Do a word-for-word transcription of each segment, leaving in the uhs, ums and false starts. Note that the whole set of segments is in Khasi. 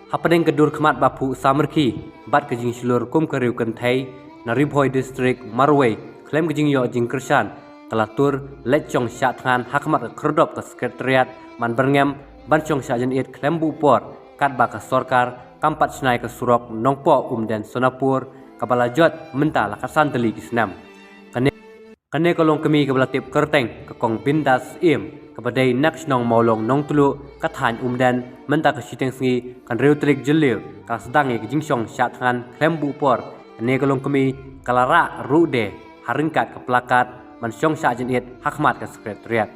Hapdeng ka dur khmat ba phuh samrkhie bad ka jingshlur kum ka riew kynthei na Ri Bhoi District marwei khlem ka jingïoh jingkyrshan, ka la tur leit shong shah thngan ha khmat ka khyrdop ka Secretariat ban byrngem ban shong shah jynit khlem buh por, katba ka sorkar kam pat shna ïa ka surok Nongpoh Umden Sonapur kaba la jot mynta la khatsan tylli ki snem. Kane Kane ka longkmie kaba la tip kyrteng ka Kong Bindas Syiem, kaba dei na ka shnong Mawlong Nongtluh, ka thaiñ Umden, mynta ka shiteng sngi ka hynriew tarik Jylliew ka la sdang ïa ka jingshong shah thngan khlem buh por. Kane ka longkmie ka la rah ruh de ha ryngkat ka plakat ban shong shah jynit ha khmat ka Secretariat.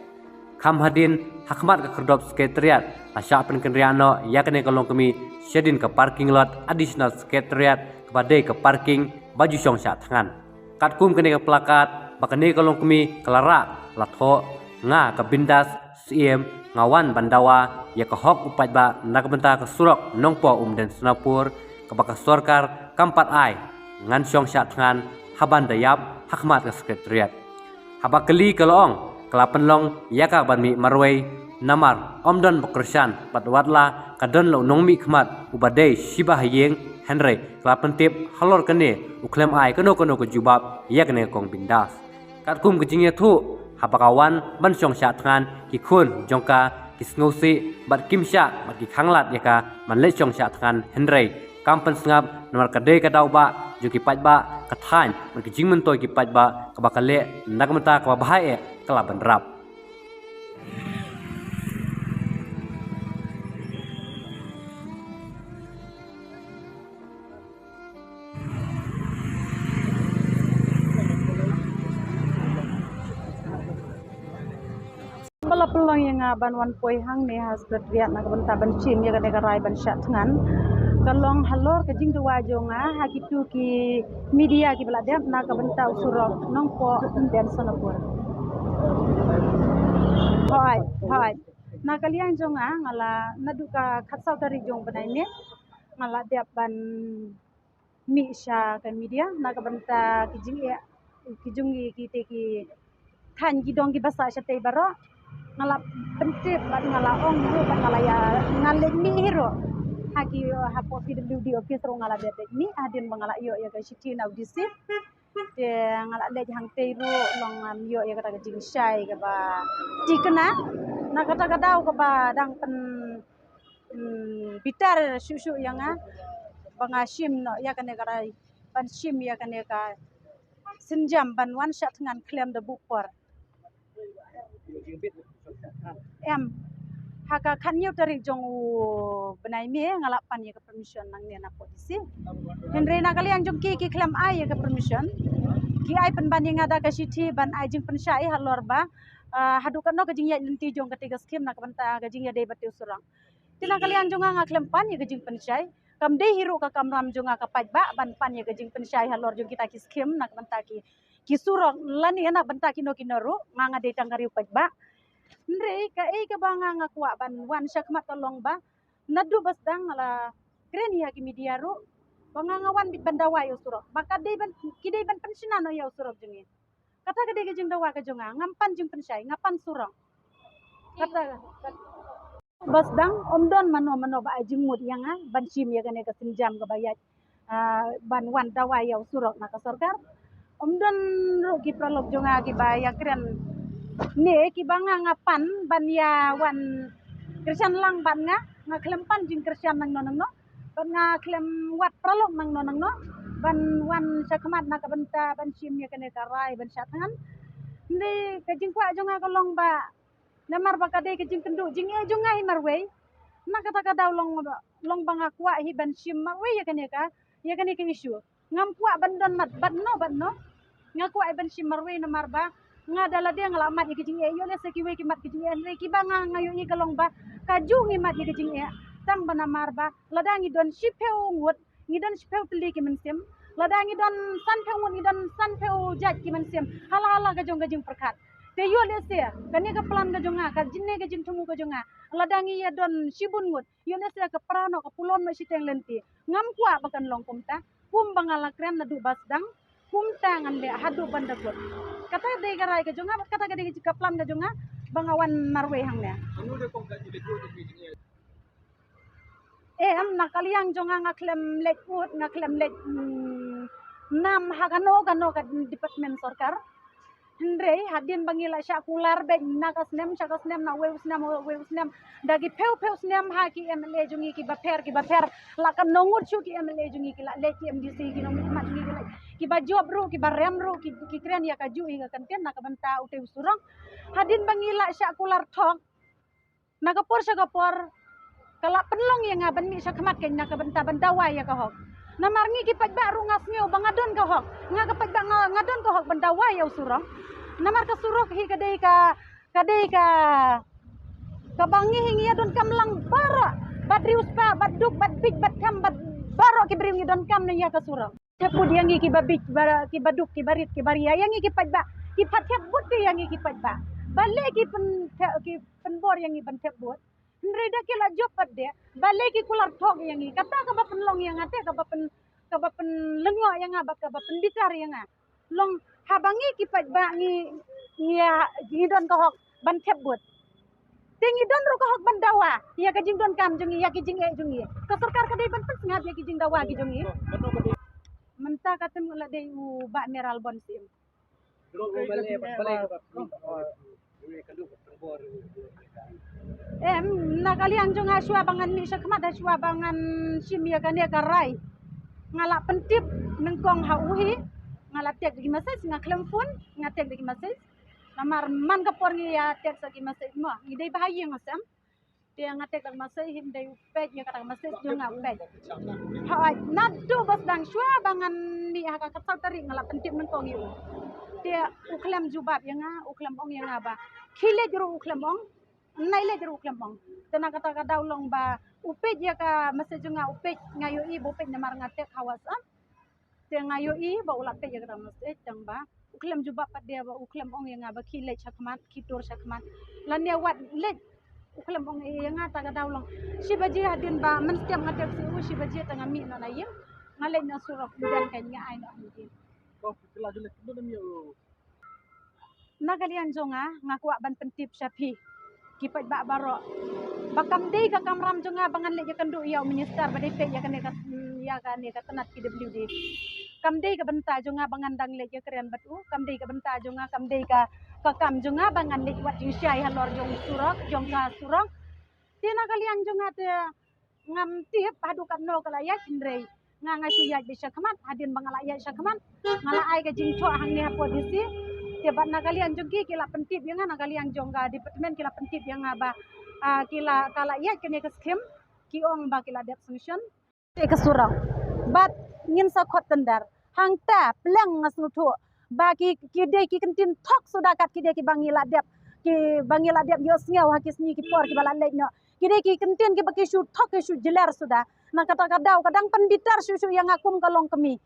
Kham hadien, ha khmat ka khyrdop Secretariat la shah pynkynriah noh ïa kane ka longkmie shadien ka parking lot Additional Secretariat, kaba dei ka parking ba ju shong shah thngan. Katkum kane ka plakat ba kane ka longkmie ka la rah, la thoh: "Nga ka Bindas Syiem nga wan ban dawa ïa ka hok u paidbah na ka bynta ka surok Nongpoh Umden Sonapur kaba ka sorkar kam pat ai. Ngan shong shah thngan haban da ïap ha khmat ka Secretariat." Haba kylli ka la ong, ka la pynlong ïa ka ban mih marwei namar ym don ba kyrshan bad watla ka don la u nongmihkhmat uba dei shiba ha ïing, hynrei ka la pyntip halor kane u khlem ai kano kano ka jubab ïa kane ka Kong Bindas. Katkum ka jingïathuh, haba ka wan ban shong shah thngan, ki khun jong ka ki sngewsih bad kim shah bad ki khanglad ïa ka ban leit shong shah thngan, hynrei kam pynsngap namar ka dei ka daw ba jong ki paidbah ka thaiñ bad ka jingmyntoi ki paidbah kaba ka leh na ka bynta kaba bha eh ka la bynrap. Ba la pynlong ïa nga ban wan poi hangne ha Secretariat na ka bynta ban shim ïa kane ka rai ban shah thngan, ka long halor ka jingdawa jong nga ha kito ki media kiba la dep na ka bynta u surok Nongpoh Umden Sonapur. Hooid, hooid. Na ka liang jong nga, nga la naduh ka khatsaw tarik jong u bnai May nga la dep ban mih sha ka media na ka bynta ki jingeh ki jong ngi, kita ki thaiñ ki dong kiba sah shatei baroh. Nga la pyntip bad nga la ong ruh bad nga la ïa, nga leit mih hi ruh ha ki, hapoh P W D office ruh nga la dep leit mih hadien ba nga la ïoh ïa ka shithi na u D C. Te nga la leit hangtei ruh long ngam ïoh ïa kata ka jingshai kaba thikna. Na kata ka daw kaba dang pyn, hmm, bitar shuh shuh ïa nga ba nga shim noh ïa kane ka rai ban shim ïa kane ka sienjam ban wan shah thngan khlem da buh por. Em, ha ka khathynñiew tarik jong u bnai May nga la pan ïa ka permission nangne na pdisi. Hynrei na ka liang jong ki, ki khlem ai ïa ka permission. Ki ai pynban ïa nga da ka shithi ban ai jingpynshai halor ba, ah, haduh katno ka jingïaid lynti jong kata ka skim na ka bynta ka jingïadei bad u surok. Te na ka liang jong nga nga khlem pan ïa ka jingpynshai. Kam dei hi ruh ka kamram jong nga ka paidbah ban pan ïa ka jingpynshai halor jong kita ki skim na ka bynta ki, ki surok lane na bynta kino kino ruh, nga nga dei tang ka riew paidbah. Hynrei kaei kaba nga nga kwah ban wan shakhmat ka long ba naduh ba sdang nga la kren ïa ki media ruh ba nga nga wan beit ban dawa ïa u surok ba ka dei ban, ki dei ban pynshna noh ïa u surok jong ngi. Kata ka dei ka jingdawa ka jong nga, ngam pan jingpynshai, nga pan surok. Kata, kata ba sdang ym don mano mano ba ai jingmut ïa nga ban shim ïa kane ka sienjam kaba ïaid, ah, ban wan dawa ïa u surok na ka sorkar. Ym don ruh ki paralok jong nga kiba ïakren ne kiba nga nga pan ban ïa wan kyrshan lang bad nga, nga khlem pan jingkyrshan nangno nangno. Bad nga khlem wad paralok nangno nangno ban wan shakhmat na ka bynta ban shim ïa kane ka rai ban shah thngan. Hynrei ka jingkwah jong nga ka long ba namar ba ka dei ka jingkynduh jingeh jong nga hi marwei. Na kata ka daw long, long ba nga kwah hi ban shim marwei ïa kane ka, ïa kane ka issue. Ngam kwah ban don mat bad no bad no. Nga kwah hi ban shim marwei namar ba nga da lade nga la mat ïa ka jingeh, ïoh lehse kiwei ki mat ka jingeh, hynrei kiba nga nga ïohi ka long ba kajuh ngi mat ïa ka jingeh. Tang ba namar ba lada ngi don shiphew ngut, ngi don shiphew tylli ki mynsiem. Lada ngi don sanphew ngut, ngi don sanphew jait ki mynsiem. Hala hala ka jong ka jingpyrkhat. Te ïoh lehse kane ka plan ka jong nga, ka jingeh ka jingthmu ka jong nga, lada ngi ïa don shibun ngut, ïoh lehse ka pra noh, ka pulom noh shiteng lynti. Ngam kwah ba kan long kumta. Kumba nga la kren naduh ba sdang, kumta ngan leh haduh ban da kut. Kata dei ka rai ka jong nga, kata ka dei ka plan ka jong nga ba nga wan marwei hangne. Em, na ka liang jong nga, nga khlem leit ut, nga khlem leit, mm, nam ha kano kano ka department sorkar. Hynrei hadien ba ngi la shah kular beit na ka snem sha ka snem, na wei u snem wei u snem, da ki phew phew snem ha ki M L A jong ngi kiba pher kiba pher, la ka nongut shu ki M L A jong ngi ki la leit, ki M D C ki nongmihkhmat jong ngi ki la leit, kiba jop ruh, kiba rem ruh, ki, ki kren ïa kajuh hi ka kyntien na ka bynta utei u surok. Hadien ba ngi la shah kular thok, na ka por sha ka por ka la pynlong ïa nga ban mih sha khmat keiñ na ka bynta ban dawa ïa ka hok. Namar ngi ki paidbah ruh nga sngew ba nga don ka hok, nga ka paidbah nga, nga don ka hok ban dawa ïa u surok. Namar ka surok hi ka dei ka, ka dei ka, kaba ngi hi ngi ïa donkam lang baroh, bad riewspah, bad duk, bad biej, bad them, bad baroh ki briew ngi donkam na ïa ka surok. Thep bud ïa ngi kiba biej, ba, kiba duk, kiba rit, kiba ria ïa ngi ki paidbah. Ki pat thep bud te ïa ngi ki paidbah. Balei ki pyn, ki pynbor ïa ngi ban thep bud? Hynrei da ki la jop pat de, balei ki kular thok ïa ngi? Kata kaba pynlong ïa nga te, kaba pyn, kaba pynlyngngoh ïa nga bad kaba pynbitar ïa nga. Long haba ngi ki paidbah ngi, ngi ïa, ngi don ka hok ban thep bud. Te ngi don ruh ka hok ban dawa ïa ka jingdonkam jong ngi, ïa ki jingeh jong ngi. Ka sorkar ka dei ban pynsngap ïa ki jingdawa ki jong ngi. Mynta ka tem la dei u Bah Mayralborn Syiem. Em, na ka liang jong nga shuwa ba ngan mih sha khmat, ha shuwa ba ngan shim ïa kane ka rai, nga la pyntip nyngkong ha u hi, nga la text da ki message, nga khlem phone, nga text da ki message. Namar man ka por ngi ïa text da ki message mo, ngi dei ba ha ïing ha sem. Te nga text da ka message, him dei u peit ïa kata ka message jong nga u peit. Hooid, naduh ba sdang shuwa ba ngan mih ha ka khatsaw tarik nga la pyntip nyngkong ïa u. Te u khlem jubab ïa nga, u khlem ong ïa nga ba khie leit ruh u khlem ong, nai leit ruh u khlem ong. Te na kata ka daw long ba u peit ïa ka message jong nga, u peit, nga ïohi ba u peit namar nga text ha WhatsApp. Te nga ïohi ba u la peit ïa kata ka message tang ba u khlem jubab pat de, ba u khlem ong ïa nga ba khie leit sha khmat, khie tur sha khmat. Lane wat leit u khlem ong ïa nga. Ta ka daw long shi baje hadien ba mynstep nga text ïa u, shi baje te nga mih noh na ïing, nga leit noh surok, u don keiñ nga ai noh ha ïing. Na ka liang jong nga, nga kwah ban pyntip sha phi ki paidbah baroh ba kam dei ka kamram jong nga ba ngan leit ïakynduh ïa u minister ba dei peit ïa kane ka, ïa kane ka tnat P W D. Kam dei ka bynta jong nga ba ngan dang leit ïakren bad u, kam dei ka bynta jong nga, kam dei ka, ka kam jong nga ba ngan leit wad jingshai halor jong surok, jong ka surok. Te na ka liang jong nga te ngam tip haduh katno ka la ïaid, hynrei nga, nga shu ïaid beit sha khmat. Hadien ba nga la ïaid sha khmat, nga la ai ka jingthoh hangne hapoh D C. Te bad na ka liang jong ki, ki la pyntip ïa nga, na ka liang jong ka department ki la pyntip ïa nga ba, ah, ki la, ka la ïaid kane ka skim, ki ong ba ki la dep sanction. Te ka surok bad ngin sa khot tender. Hangta pleng nga sngewthuh ba ki, ki dei ki kyntien thok suda kat ki dei kiba ngi la dep, kiba ngi la dep ïohsngew ha ki sngi ki por kiba la leit noh. Ki dei ki kyntien kiba ki shu thok, ki shu jler suda. Na kata ka daw ka dang pynbitar shuh shuh ïa nga kum ka longkmie.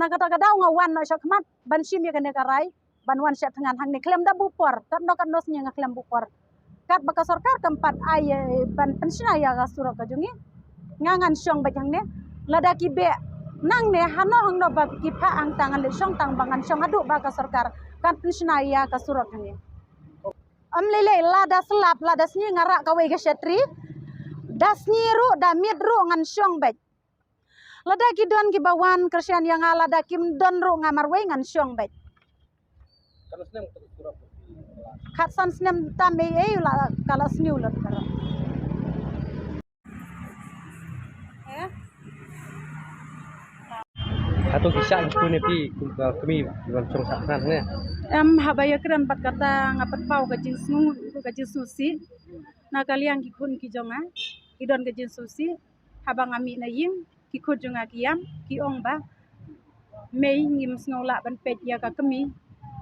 Na kata ka daw nga wan noh sha khmat ban shim ïa kane ka rai, ban wan shah thngan hangne khlem da buh por, katno katno sngi nga khlem buh por. Katba ka sorkar kam pat ai, eh, ban pynshna ïa ka surok ka jong ngi, nga ngan shong beit hangne. Lada ki beh nangne hano hangno ba ki phah hangta, ngan leit shong tang ba ngan shong haduh ba ka sorkar kan pynshna ïa ka surok hangne. Ym lei lei, lada slap, lada sngi nga rah kawei ka shatri, da sngi ruh, da miet ruh ngan shong beit. Lada ki don kiba wan kyrshan ïa nga, lada kim don ruh nga marwei ngan shong beit. Khatsan snem tam ei ei la ka la sniew lut ka la. Eh? Hato ki shah ki khun ïa phi kum ka kmie ban shong sah thngan ne? Em, haba ïakren bad kata nga pynpaw ka jingsngew, ka jingsngewsih. Na ka liang ki khun ki jong nga ki don ka jingsngewsih. Haba nga mih na ïing, ki khun jong nga ki ïam, ki ong ba, mei, ngim sngew lah ban peit ïa ka kmie.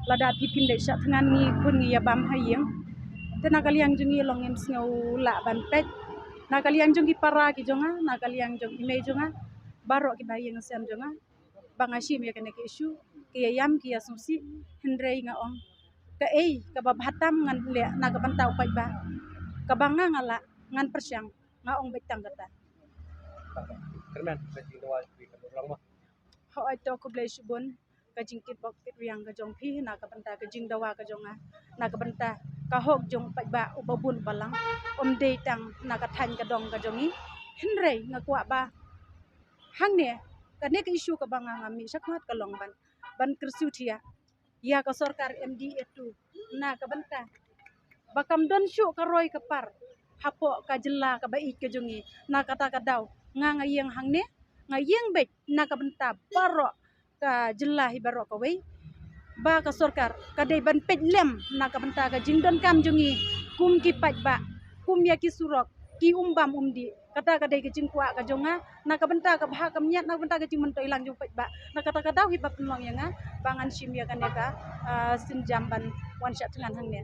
Lada phi phin leit shah thngan, ngi khun ngi ïa bam ha ïing. Te na ka liang jong ngi long ngim sngew lah ban peit. Na ka liang jong ki para ki jong nga, na ka liang jong i mei jong nga, baroh kiba ha ïing sem jong nga, ba nga shim ïa kane ka issue, ki ïa ïam, ki ïa sngewsih. Hynrei nga ong, kaei kaba bha tam ngan leh na ka bynta u paidbah. Kaba nga nga lah ngan pyrshang, nga ong beit tang kata. Kyrmen ka jingdawa jong phi ka dur lang mo. Hooid, to khublei shibun. Ka jingkit bok kit riang ka jong phi na ka bynta ka jingdawa ka jong nga, na ka bynta ka hok jong u paidbah uba bun uba lang, um dei tang na ka thaiñ ka dong ka jong ngi. Hynrei nga kwah ba hangne kane ka issue kaba nga nga mih shakhmat ka long ban ban kyrsiew thiah ïa ka sorkar M D A two na ka bynta ba kam don shuh ka roi ka par hapoh ka jylla kaba ïeit ka jong ngi. Na kata ka daw nga nga ïeng hangne, nga ïeng beit na ka bynta baroh ka jylla hi baroh kawei, ba ka sorkar ka dei ban peit lem na ka bynta ka jingdonkam jong ngi kum ki paidbah, kum ïa ki surok, ki um bam um dih. Kata ka dei ka jingkwah ka jong nga na ka bynta ka bha ka miat, na ka bynta ka jingmyntoi lang jong paidbah. Na kata ka daw hi ba pynlong ïa nga ba ngan shim ïa kane ka, ah, sienjam ban wan shad thngan hangne.